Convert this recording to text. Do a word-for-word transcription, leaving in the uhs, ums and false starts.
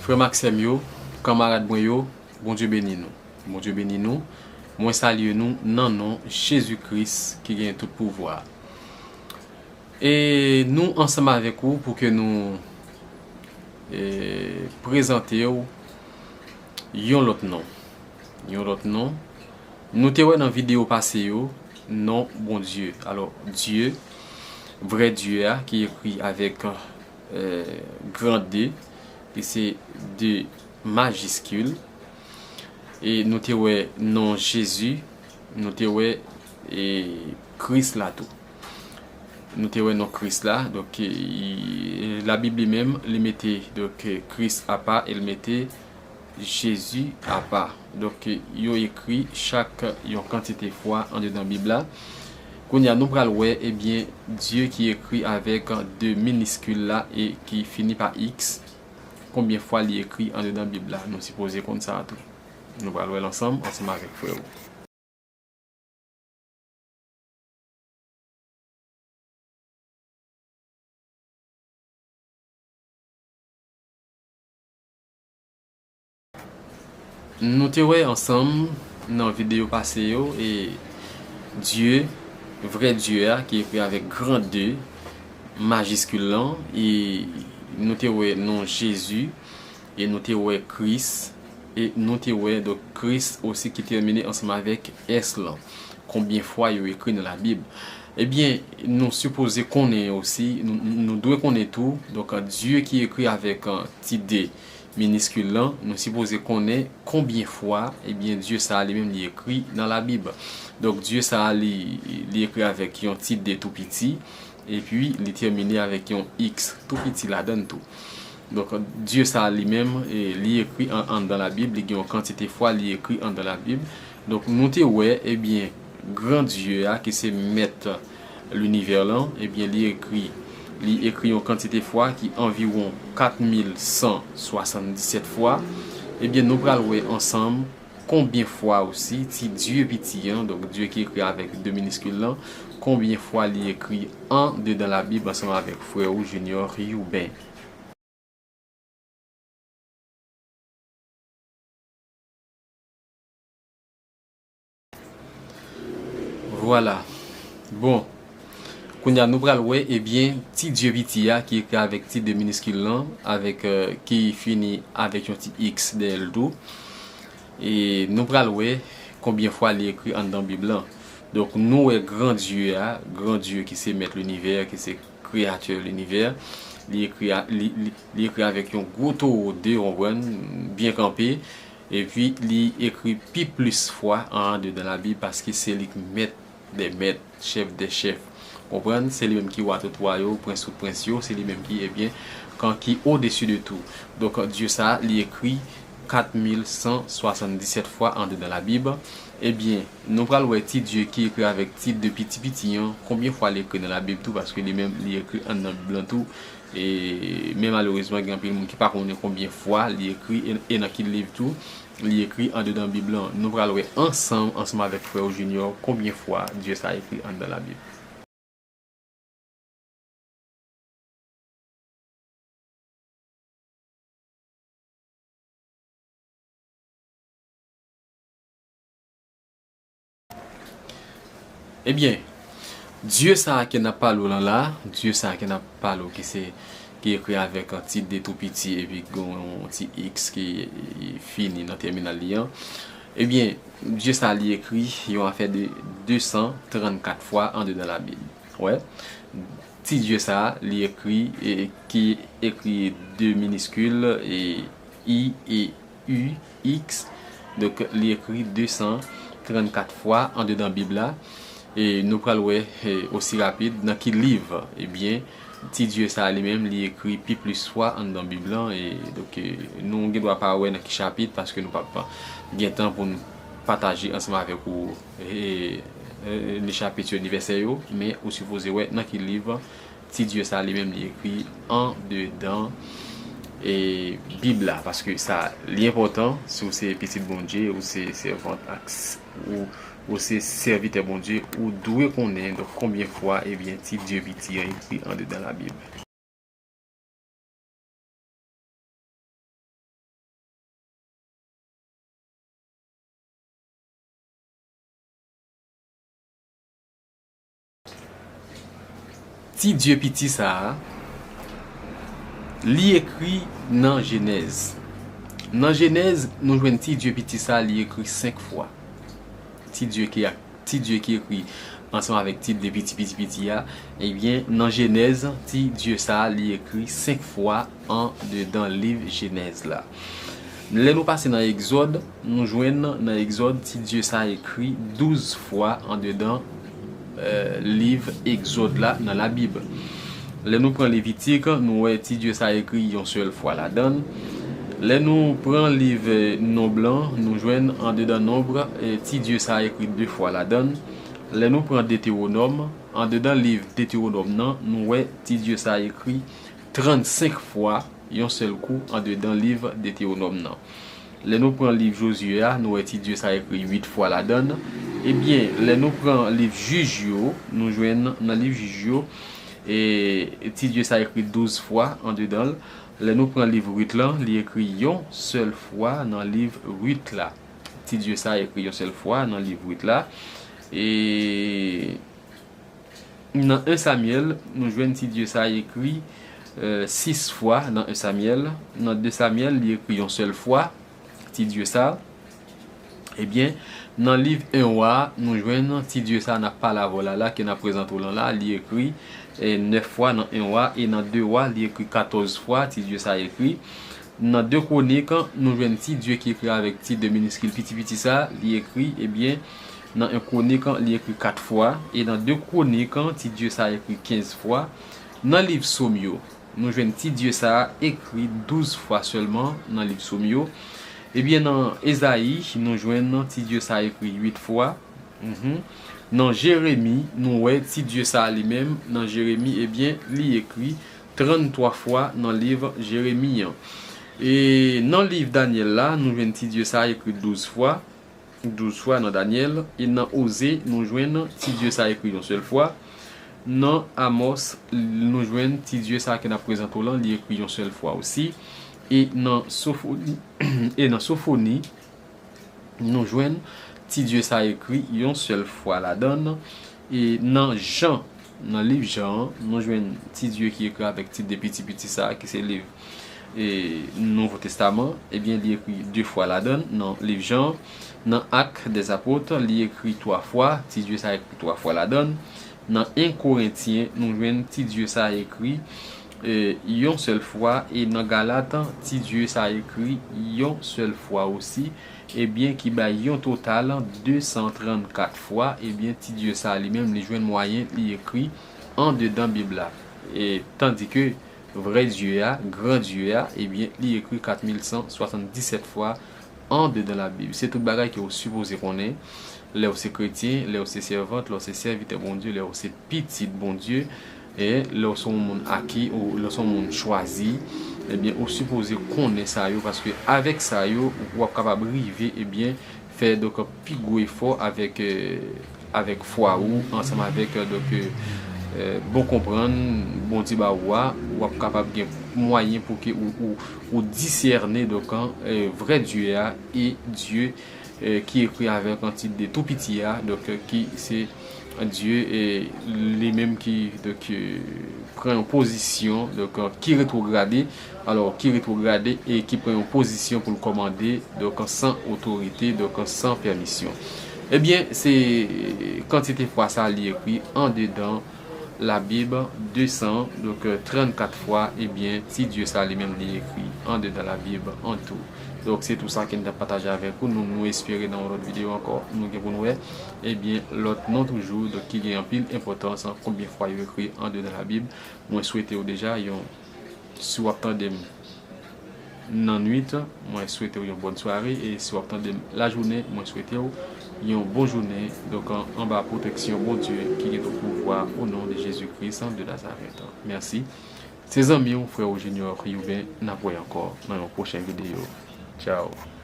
Frè m ak sè m yo, kanmarad mwen yo, Bondye beni nou. Bondye beni nou. Mwen salye nou nan non Jezi Kris ki gen tout pouvwa. E nou ansanm avèk ou pou ke nou, e, prezante w yon lòt non. Yon lòt non. Nou te wè nan videyo pase yo, non Bondye. Alò, Dye, vrè Dye a, ki ekri avèk, e, gran D, ki se D majiskil. E nou te wè non Jezi, nou te wè, e, Kris la tou. Nou te wè non Kris la. Donk, e, Labib li menm, li mete, donk, e, Kris apa e l mete Jezi apa. Donk, e, yo ekri chak yon kantite fwa andedan Bib la. Kounye a, nou pral wè, ebyen, Dye ki ekri avèk D miniskil la e ki fini pa X, konbyen fwa li ekri andedan Bib la. Nou sipoze konn sa a tou. Nou pral wè l ansanm, ansanm avèk frè w. Nou te wè ansanm nan videyo pase yo, e Dye, vrè Dye a, ki ekri avèk gran D majiskil lan, e nou te wè non Jezi, e nou te wè Kris, e nou te wè, donk, Kris osi ki tèmine ansanm avèk S lan. Konbyen fwa yo ekri nan Labib? Ebyen, nou sipoze konnen osi, nou, nou dwe konnen tou, donk, Dye ki ekri avèk, e, ti D miniskil lan, nou sipoze konnen konbyen fwa, ebyen, Dye sa a li menm li ekri nan Labib. Donk, Dye sa a li, li ekri avèk yon ti D tou piti, epi li tèmine avèk yon X tou piti ladan l tou. Donk, Dye sa a li menm, e, li ekri an, anndan Labib, li gen yon kantite fwa li ekri anndan Labib. Donk, nou te wè, ebyen, gran Dye a, ki se mèt linivè lan, ebyen, li ekri, li ekri yon kantite fwa ki anviwon kat mil san swasanndisèt fwa. Ebyen, nou pral wè ansanm konbyen fwa osi ti Dye piti an, donk Dye ki ekri avèk D miniskil lan, konbyen fwa li ekri andedan Labib ansanm avèk frè w Junior Youben. Vwala. Bon. Kounye a, nou pral wè, ebyen, ti Dye piti a, ki ekri avèk ti D miniskil lan, avèk, e, ki fini avèk yon ti X dèyè l tou. E nou pral wè konbyen fwa li ekri anndan Bib lan. Donk, nou wè gran Dye a, gran Dye ki se mèt linivè, ki se kreyatè linivè, li ekri a, li, li, li ekri avèk yon gwo towo D, w konprann, byen kanpe, epi li ekri pi plis fwa andedan Labib, paske se li k mèt dè mèt, chèf dè chèf. Konprann? Se li menm ki wa tout wa yo, prens tout prens yo, se li menm ki, ebyen, kan ki odesi de tou. Donk, Dye sa a, li ekri kat mil san swasanndisèt fwa andedan Labib. Ebyen, nou pral wè ti Dye ki ekri avèk ti D piti piti an, konbyen fwa li ekri nan Labib tou, paske li menm, li ekri anndan Bib lan tou. E, men malerezman, gen anpil moun ki pa konnen konbyen fwa li ekri e, e nan ki liv tou li ekri andedan Bib lan. Nou pral wè ansanm, ansanm avèk frè w Junior, konbyen fwa Dye sa a ekri anndan Labib. Ebyen, Dye sa a ke n ap pale w lan la, Dye sa a ke n ap pale w ki se, ki ekri avèk yon ti D tou piti epi gen yon ti X ki fini nan tèminal li an. Ebyen, Dye sa a li ekri yon afè de de san trannkat fwa andedan Labib. Wè, ti Dye sa a, li ekri, e, ki ekri D miniskil, e, I, e, U, X. Donk, li ekri de san trannkat fwa andedan Bib la. E nou pral wè, e, osi rapid nan ki liv, ebyen, ti Dye sa a li menm, li ekri pi plis fwa anndan Bib lan. E, donk, e, nou gen dwa pa wè nan ki chapit, paske nou p ap gen tan pou n pataje ansanm avèk ou, e, e, e, li chapit yo, ni vèsè yo, men ou sipoze wè nan ki liv ti Dye sa li menm li ekri andedan, e, Bib la, paske sa li enpòtan, si w se pitit Bondye, ou se sèvant ak s-, ou, ou se sèvitè Bondye, ou dwe konnen, donk, konbyen fwa, ebyen, ti Dye piti an ekri andedan Labib. Ti Dye piti sa a, li ekri nan Jenèz. Nan Jenèz, nou jwenn ti Dye piti sa a, li ekri senk fwa. Ti Dye ki ak, ti Dye ki ekri ansanm avèk ti de piti, piti, piti a, ebyen, nan Jenèz, ti Dye sa a, li ekri senk fwa andedan liv Jenèz la. Lè nou pase nan Egzòd, nou jwenn nan Egzòd ti Dye sa a ekri douz fwa andedan, eh, liv Egzòd la nan Labib. Lè nou pran Levitik, nou wè ti Dye sa a ekri yon sèl fwa ladan l. Lè nou pran liv, eh, Nonb lan, nou jwenn andedan Nonb, eh, ti Dye sa a ekri de fwa ladan l. Lè nou pran Detewonòm, andedan liv Detewonòm nan, nou wè ti Dye sa a ekri trannsenk fwa yon sèl kou andedan liv Detewonòm nan. Lè nou pran liv Jozye a, nou wè ti Dye sa a ekri uit fwa ladan l. Ebyen, lè nou pran liv Jij yo, nou jwenn nan liv Jij yo, e, ti Dye sa a ekri douz fwa andedan l. Lè nou pran liv Rit lan, li ekri yon sèl fwa nan liv Rit la. Ti Dye sa a ekri yon sèl fwa nan liv Rit la. E nan en Samyèl, nou jwenn ti Dye sa a ekri, eh, sis fwa nan en Samyèl. Nan de Samyèl, li ekri yon sèl fwa, ti Dye sa a. Ebyen, nan liv en Wa, nou jwenn ti Dye sa a n ap pale avè w la, la, ke n ap prezante w lan la, li ekri, eh, nèf fwa nan en Wa, e nan de Wa, li ekri katòz fwa, ti Dye sa a ekri. Nan de Kwonik, nou jwenn ti Dye ki ekri avèk ti de miniskil piti piti sa, li ekri, ebyen, nan en Kwonik, li ekri kat fwa, e nan de Kwonik, ti Dye sa ekri kenz fwa. Nan liv Sòm yo, nou jwenn ti Dye sa a ekri douz fwa sèlman nan liv Sòm yo. Ebyen, nan Ezayi, nou jwenn ti Dye sa a ekri uit fwa. Mhm. Nan Jeremi, nou wè ti Dye sa a li menm, nan Jeremi, ebyen, li ekri tranntwa fwa nan liv Jeremi an. E nan liv Danyèl la, nou jwenn ti Dye sa a ekri douz fwa, douz fwa nan Danyèl, e nan Oze, nou jwenn ti Dye sa a ekri yon sèl fwa. Nan Amòs, nou jwenn ti Dye sa a ke n ap prezante w lan, li ekri yon sèl fwa osi. E nan Sofoni, e nan Sofoni, nou jwenn ti Dye sa a ekri yon sèl fwa ladan l. E nan Jan, nan liv Jan an, nou jwenn ti Dye ki ekri avèk ti de piti piti sa a, ki se liv, e, Nouvo Testaman. Ebyen, li ekri de fwa ladan l, nan liv Jan. Nan Ak dè Zapot, li ekri twa fwa, ti Dye sa a ekri twa fwa ladan l. Nan en Korentyen, nou jwenn ti Dye sa a ekri, e, yon sèl fwa, e nan Galat, ti Dye sa a ekri yon sèl fwa osi, ebyen, ki bay yon total de san trannkat fwa, ebyen, ti Dye sa a li menm, li jwenn mwayen, li ekri andedan Bib la. E, tandike vrè Dye a, gran Dye a, ebyen, li ekri kat mil san swasanndisèt fwa andedan Labib. Se tout bagay ke w sipoze konnen. Lè w se kretyen, lè w se sèvant, lè w se sèvitè Bondye, lè w se pitit Bondye, e lè w se yon moun aki, ou lè w se yon moun chwazi, ebyen, ou sipoze konnen sa yo, paske avèk sa yo, w ap kapab rive, ebyen, fè, donk, pi gwo efò avèk, eh, avèk fwa ou, ansanm avèk, eh, donk, eh, eh, bon konprann Bondye ba ou a, w ap kapab gen mwayen pou ke ou, ou, ou disène, donk, eh, vrè Dye a e Dye, eh, ki ekri avèk an tit de tou piti a, donk, eh, ki se Dye, eh, li menm ki, donk, eh, pran yon pozisyon, donk, eh, ki retwograde, alò, ki retwograde e ki pran yon pozisyon pou l kòmande, donk, san otorite, donk, san pèmisyon. Ebyen, se kantite fwa sa li ekri andedan Labib, de san, donk, eh, trannkat fwa, ebyen, ti Dye sa li menm li ekri andedan Labib an tou. Donk, se tou sa ke n t ap pataje avèk ou. Nou, nou espere nan yon lòt videyo ankò, nou gen pou n wè, ebyen, lòt non toujou, donk, ki gen anpil enpòtans, konbyen fwa yo ekri andedan Labib. Mwen swete w deja yon, si w ap tande m nan nwit, mwen swete w yon bòn sware, e si w ap tande m lajounen, mwen swete w yon bon jounen, donk, an, anba pwoteksyon Bondye ki gen tout pouvwa, o non de Jezi Kris de Nazarèt. Mèsi. Se zanmi w, frè w Junior Youben, n ap wè ankò nan yon pwochen videyo. Tchao.